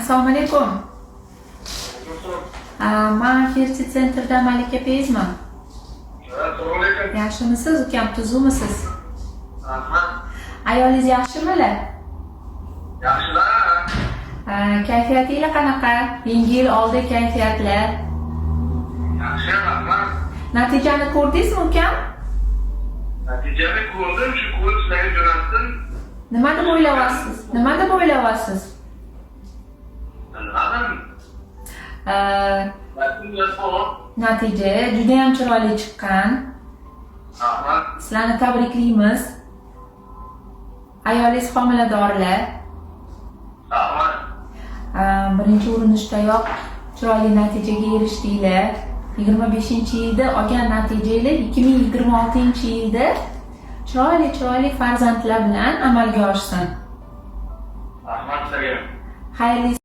Assalomu alaykum. Man Ferti Centerdan Malika Peyzman. Assalomu alaykum. Yaxshimisiz, ukam, tuzukmisiz? Rahmat. Ayolingiz yaxshimilar? Yaxshilar. Kayfiyatinglar qanaqa? Yangi yil oldi kayfiyatlar. Yaxshi, rahmat. Natijani ko'rdingizmi, ukam? Natijani ko'rdim, shu ko'rib sizlarga jo'natdim. Nima deb o'ylayapsiz? Nima deb o'ylayapsiz? Bilmadim. Natija bor. Natija juda ham chiroyli chiqqan. Rahmat. Sizlarni tabriklaymiz. Ayolingiz homiladorlar. Rahmat. Birinchi urinishdayoq chiroyli natijaga erishdinglar. 25-yilda olgan natijanglar 2026-yilda chiroyli chiroyli farzandlar bilan amalga oshsin. Rahmat sizlarga. Xayrli.